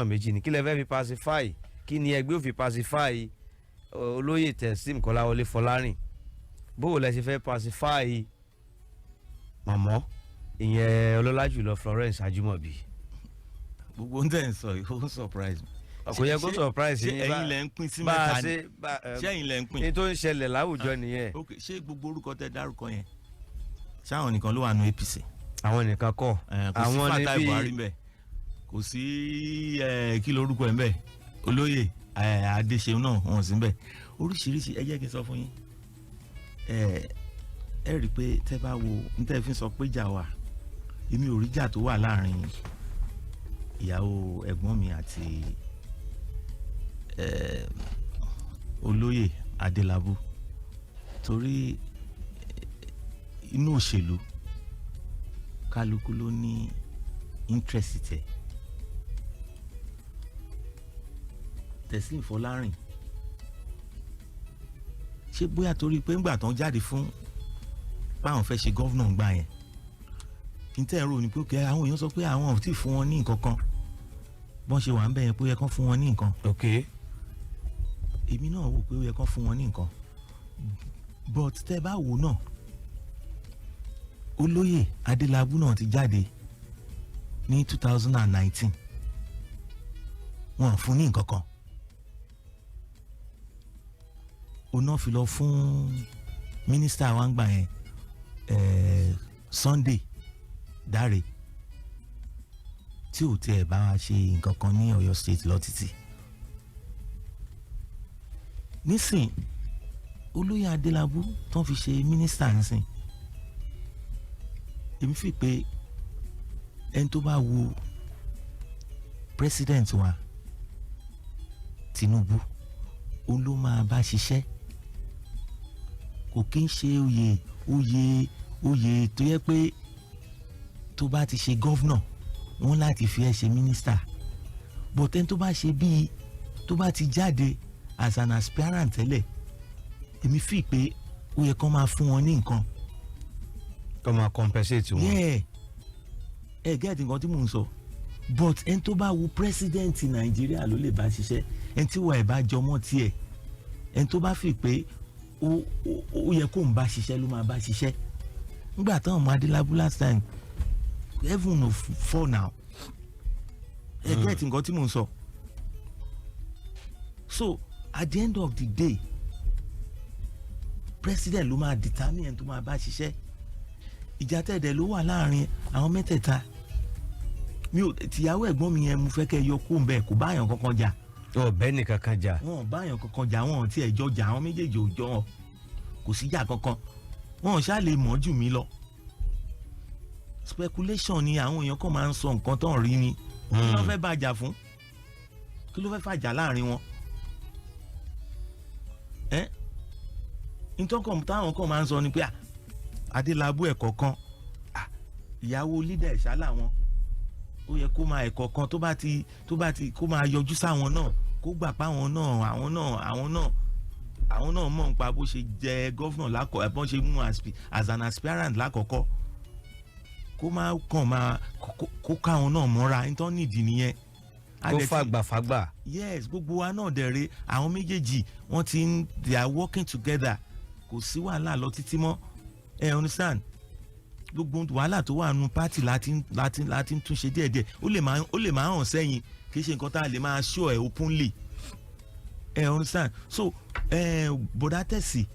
Question méjì ni. Kí lẹ fẹ́ fi pacify? Kí ni ẹgbẹ́ ò fi pacify olóyè Teslim Kọ́láwọlé Fọlárìn? Bó o lẹ ṣe fẹ́ pacify mọ̀mọ́, ìyẹn ọlọ́lá jùlọ Florence Ajímọ̀bí? Gbogbo ń tẹ̀ ń sọ yìí, ó ń surprise mi. Kò yẹ kó surprise Ṣé yín. ẹ̀yin lẹ ń pín sí Bá a mẹ́ta ni? ṣe bá Ṣé ẹ̀yin lẹ ń pín? Ní tó ń ṣẹlẹ̀ láwùjọ nìyẹn. Ok, ṣé gbogbo orúkọ tẹ dárúkọ yẹn, ṣáwọn nìkan ló wà nù APC? Àwọn nìkan kọ́. Kò sí Àwọn Fatai ní Buhari bíi ńbẹ, kò sí kí lorúkọ ẹ̀ ńbẹ, olóyè Adéṣeun náà, wọn sí ńbẹ, oríṣiríṣi. Ẹ jẹ́ kí n sọ fún yín, ẹ ẹ rí i pé tẹ́ bá wo n tẹ́ fi sọ pé ìjà wà, èmi ò rí ìjà tó wà láàrin ìyàwó ẹ̀gbọ́n mi àti olóyè Adélábù, torí inú òṣèlú, kálukú ló ní interest tẹ̀. Teslim Fọlárìn, ṣé bóyá torí pé ńgbà tán jáde fún báwọn fẹ́ ṣe governor ńgbà yẹn, níta ẹ̀rọ ni pé òkè àwọn èèyàn sọ pé àwọn ò tí ì fún wọn ní nǹkan kan, bọ́n ṣe wà ń bẹ̀ yẹn, pé ó yẹ kán fún wọn ní nǹkan. Èmi náà wò pé ó yẹ kán fún wọn ní nǹkan, but tẹ́ bá wò náà, olóyè Adélábù náà ti jáde ní 2019, wọn ò fún ní nǹkan kan. Òun náà fi lọ fún mínísítà wa ń gbà yẹn, Sunday Dáre, tí ò tiẹ̀ bá wa ṣe nǹkan kan ní Ọ̀yọ́ State lọ títí. Nísìn, olóyè Adélábù tó ń fi ṣe mínísítà nísìn, èmi fi pé ẹni tó bá wo president wa Tinubu, òun ló máa bá ṣiṣẹ́. Kò kí ń ṣe oyè tó yẹ pé tó bá ti ṣe governor, wọ́n láti fi ẹ́ ṣe mínísítà, but ẹni tó bá ṣe bíi tó bá ti jáde as an aspirant tẹ́lẹ̀, èmi fi pé ó yẹ kó máa fún wọn ní nǹkan. Kó máa compensate wọn. Yeah, ẹ get nǹkan tí mò ń sọ, but ẹni tó bá wu president Nàìjíríà ló lè bá ṣiṣẹ́, ẹni tí wà ẹ̀ bá jọmọ́ tiẹ̀, ẹni tó bá fi pé ó yẹ kó ń bá ṣiṣẹ́ ló máa bá ṣiṣẹ́. Nígbà táwọn ọmọ Adélábù last time, heaven no fall now. Ẹ get nǹkan tí mò ń sọ. So at the end of the day, president ló máa determine ẹni tó máa bá ṣiṣẹ́. Ìjà tẹ̀dẹ̀ ló wà láàrin àwọn mẹ́tẹ̀ẹ̀ta, mi ò tìyàwó ẹ̀gbọ́n mi yẹn, mo fẹ́ kẹ́ yọ kó ń bẹ̀, kó báyàn kankan jà. Ọbẹ̀ nìkan kan jà. Wọn ò báyàn kankan jà, wọn ò tiẹ̀ jọ jà, àwọn méjèèjì ò jọ, kò síjà kankan. Wọn ò ṣáà lè mọ̀ jù mí lọ. Speculation ni, àwọn èèyàn kan máa ń sọ nǹkan tó ń rí ni. Kí ló fẹ́ bàjà fún? Kí ló fẹ́ fàjà láàrin wọn? Ẹ́ ntọ́kàn táwọn kan máa ń sọ ni pé, ah, Adélábù ẹ̀kọ́ kan, ah, ìyàwó leader ẹ̀ṣá làwọn, ó yẹ kó máa ẹ̀kọ́ kan tó bá ti kó máa yọjú sáwọn náà, kó gbà pa àwọn náà, àwọn náà mọ̀ nípa bó ṣe jẹ governor lákọ̀ ẹ̀, bọ́n ṣe mú as an aspirant lákọ̀ọ́kọ́, kó má kàn máa kó káwọn náà mọ́ra nítorí nídìí nìyẹn. A Kó dẹ̀ ti- fàgbà fàgbà. Yes, gbogbo wa náà dẹ̀ re, àwọn méjèèjì wọ́n ti ń, they are working together, kò sí wàhálà lọ títí mọ́. Ẹ understand, gbogbo wàhálà tó wà nù party láti ń túnṣe díẹ̀díẹ̀. Ó lè máa hàn sẹ́yìn, kì í ṣe nǹkan tá a lè máa show ẹ̀ openly. Ẹ understand? So bọ̀dá Tẹ̀sí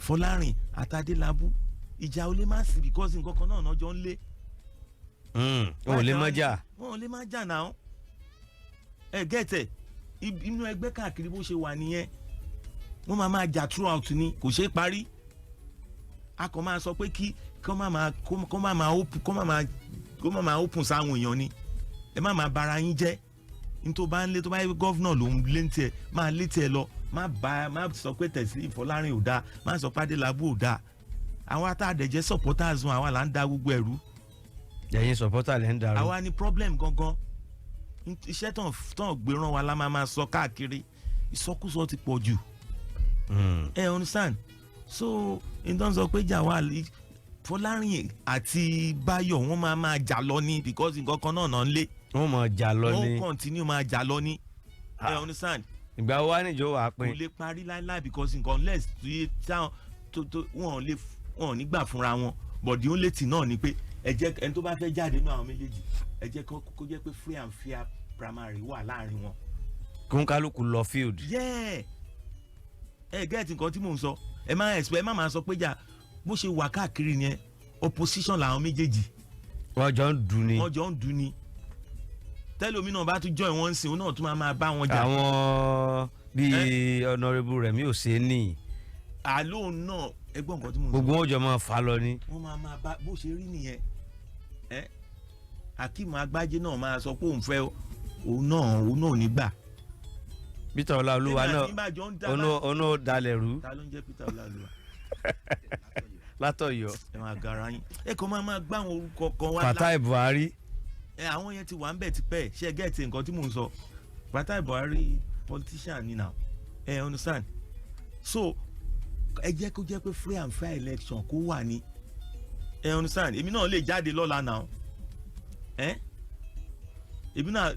Fọlárìn àtàdélábù, ìjà ò lè má sí, because nǹkan kan náà náà jọ ń lé. Wọn ò lè mọ jà. Wọn ò lè má jà náà. Ẹ gẹ́tẹ̀, inú ẹgbẹ́ káàkiri, bó ṣe wà nìyẹn, wọ́n máa máa jà throughout ni, kò ṣeé parí. A kàn máa sọ pé kí kó má máa open, kó má máa open sáwọn èèyàn ni. Ẹ má máa bara yín jẹ́. Ní tó bá ń lé, tó bá yẹ governor ló ń lé ní tiẹ̀, máa lé tiẹ̀ lọ, má bá má sọ pé Tẹ̀sí Ìfọlárìn ò dáa, má sọ pé Adélábù ò dáa. Àwọn atàdẹ̀jẹ́ supporters wọn, àwa là ń da gbogbo ẹ̀rú. Ẹ̀yin supporter lẹ́ ń darú. Àwa ni problem gangan. Iṣẹ́ tán gbéràn wa la máa máa sọ káàkiri, ìsọkúsọ ti pọ̀ jù. Ẹ understand? So n tó ń sọ pé jà wà, Fọlárìn àti Báyọ̀, wọ́n máa máa jà lọ ní, because nǹkan kan náà náà ń lé. Wọ́n mọ̀ jà lọ Wọ́n ní. continue máa jà lọ ní. Ẹ understand? Ìgbà wo wá níjó wàá Kò pín? lè parí láíláí, because nǹkan unless tí táwọn tó wọn ò lè, wọn ò ní gbà fúnra wọn. But the only thing náà ni pé ẹ jẹ́ ẹni tó bá fẹ́ jáde nínú àwọn méjèèjì, ẹ jẹ́ kó jẹ́ pé free and fair primary wà láàrin wọn. Kó kálukú lọ field. Yeah, ẹ get nǹkan tí mò ń sọ? Ẹ má expect, ẹ má máa sọ pé jà bó ṣe wà káàkiri yẹn, opposition làwọn méjèèjì. Wọ́n jọ ń dùn ni. Wọ́n jọ ń dùn ni. Tẹ́lómi náà bá tún join wọn ń sìn, òun náà tún máa máa bá wọn jà. Àwọn bíi Honourable Rẹ̀mí Òsèǹnì. Àlóhùn náà, ẹ gbọ́ nǹkan tí mò ń sọ? Gbogbo wọn jọ máa fà lọ ni. Wọ́n máa máa bá bó ṣe rí nìyẹn. Ẹ Akeem Agbájé náà máa sọ pé òun fẹ́, òun náà ò ní gbà. Peter Ọláolúwa Èmi náà àti yín bá jọ ń dá òun náà dalẹ̀ rú. Ta ló ń jẹ́ Peter Ọláolúwa? Látọ̀yọ́. Ẹ máa gara yín, ẹ kàn máa máa gbá àwọn orúkọ kan wá. Fatai Buhari. Ẹ àwọn yẹn ti wà ń bẹ̀ tipẹ́. Ṣe ẹ get nǹkan tí mò ń sọ? Fatai Buhari, politician ni now, ẹ understand? So ẹ jẹ́ kó jẹ́ pé free and fair election kó wà ní, ẹ understand? Èmi náà lè jáde lọ́la now. Ẹ èmi náà,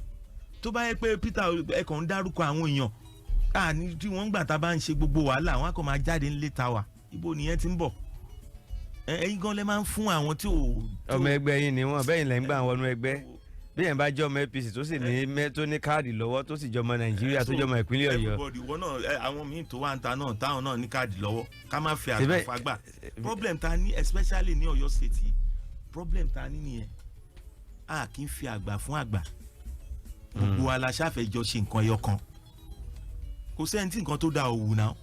tó bá yẹ pé Peter, ẹ kàn ń dárúkọ àwọn èèyàn àní tí wọ́n ń gbà tá a bá ń ṣe gbogbo wàhálà, àwọn akọ̀ máa jáde ńlé ta wà. Ibo nìyẹn ti ń bọ̀? Ẹ̀yin gan lẹ máa ń fún àwọn tí ò. Ọmọ ẹgbẹ́ yín ni wọ́n bẹ́yìn lẹ́ ń gbà wọnú ẹgbẹ́. Bí yẹn bá jẹ́ ọmọ APC tó sì ní tó ní káàdì lọ́wọ́, tó sì jọmọ Nàìjíríà, tó jọmọ ìpínlẹ̀ Ọ̀yọ́. Everybody, ìwọ náà ẹ, àwọn míì tó wà ń ta náà, táwọn náà ní káàdì lọ́wọ́, ká má fi àgbà fagbà. Problem ta ní, especially ní Ọ̀yọ́ State yìí, problem ta ní nìyẹn, a kì í fi àgbà fún àgbà. Gbogbo wa la ṣàfẹ́ jọ ṣe nǹkan ẹyọ kan. Kò sẹ́ni tí nǹkan tó da òwú náà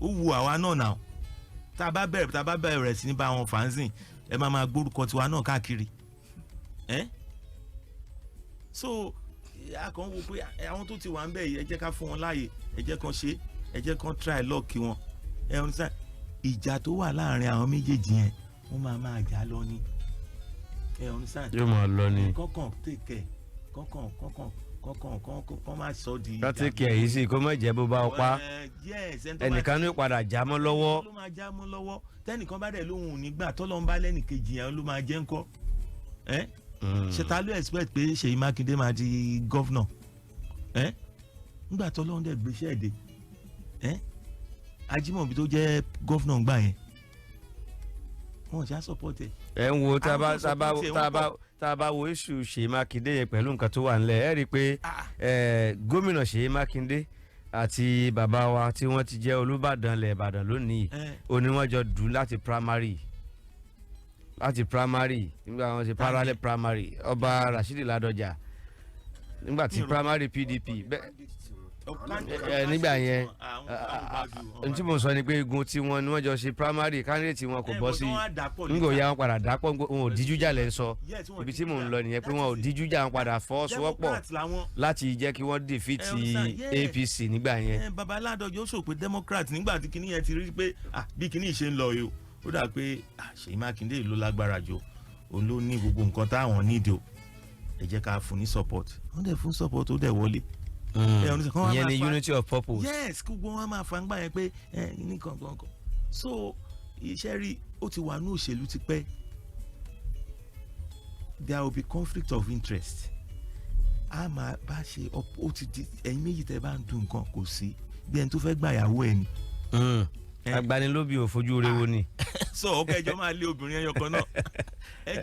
ó wu àwa náà náà. Tá a bá bẹ̀rẹ̀ sí ní bá wọn fàǹsìn, ẹ máa máa gbórúkọ tiwa náà káàkiri. Ẹ́ so a kàn ń wo pé àwọn tó ti wà ń bẹ̀ yìí, ẹ jẹ́ ká fún wọn láàyè, ẹ jẹ́ kán ṣe, ẹ jẹ́ kán try luck wọn. Ẹ understand? Ìjà tó wà láàrin àwọn méjèèjì yẹn, wọ́n máa máa jà lọ ni. Ẹ understand? Yóò máa lọ ni. Kọ́kàn take care, kọ́kàn kọ́kàn kọ́kàn kọ́kàn kọ́ máa sọ di. Kátìkì ẹ̀ yìí sì kó má jẹ́ bó bá ọ pa. Yes, ẹni tó bá ẹnìkan ní padà já mọ́ lọ́wọ́. Ló máa já mọ́ lọ́wọ́. Tẹ́nìkan bá dẹ̀ lóhùn ò ní gbà, tọ́lọ́ ń bá lẹ́nìkejì yẹn ló máa jẹ́ ńkọ́ ẹ́. Ṣe ta ló expect pé Ṣèyí Mákindé máa di governor ẹ́ nígbà tọ́lọ́run dẹ̀ gbéṣẹ́ dé ẹ́? Ajímọ̀bí tó jẹ́ governor ńgbà yẹn, wọn ò ṣá support ẹ̀. Ẹ ń wo tá a bá Àwọn tó tá a bá support ẹ̀ tá a wọ́n bá pọ̀. tá a bá wo issue Ṣèyí Mákindé yẹn pẹ̀lú nǹkan tó wà nílẹ̀, ẹ rí i pé gómìnà Ṣèyí Mákindé àti bàbá wa tí wọ́n ti jẹ́ Olúbàdàn lẹ̀ Ìbàdàn lónìí, ó ní wọ́n jọ dùn láti primary nígbà wọ́n ṣe parallel primary, Ọba Rashidi Ládọjà, nígbà tí primary PDP bẹ́ẹ̀ ẹ nígbà yẹn, n tí mo sọ ni pé igun tí wọ́n ni wọ́n jọ ṣe primary, candidate wọn kò bọ́ sí. Nígbà òya wọn padà dápọ̀, wọn ò díjú jà lẹ́ ń sọ. Ibi tí mò ń lọ nìyẹn, pé wọn ò díjú jà, wọn padà fọwọ́sowọ́pọ̀ láti jẹ́ kí wọ́n defeat APC nígbà yẹn. Baba Ládọjọ́ sọ pé Democrat, nígbà tí kinní yẹn ti rí pé bí kinní ṣe ń lọ yìí o, ó dà pé Ṣèyí Mákindé ló lágbára jù, òun ló ní gbogbo nǹkan táwọn nídìí o, ẹ jẹ́ ká fún ní support. Wọ́n dẹ̀ fún support, ó dẹ̀ wọlé. Ìyẹn ni unity of purpose. Yes, gbogbo wọn máa fa ń gbà yẹn pé ẹ ní kankan kan. So iṣẹ́ rí, ó ti wà ní òṣèlú tipẹ́, there will be conflict of interest. A máa bá ṣe, ó ti di ẹ̀yin méjì tẹ́ bá ń dun nǹkan, kò sí bí ẹni tó fẹ́ gbà yàwó ẹ̀ ni. Agbanilóbi ò fojú rewo ni. So ọkọ ẹjọ máa lé obìnrin ẹyọ kan náà ẹjọ.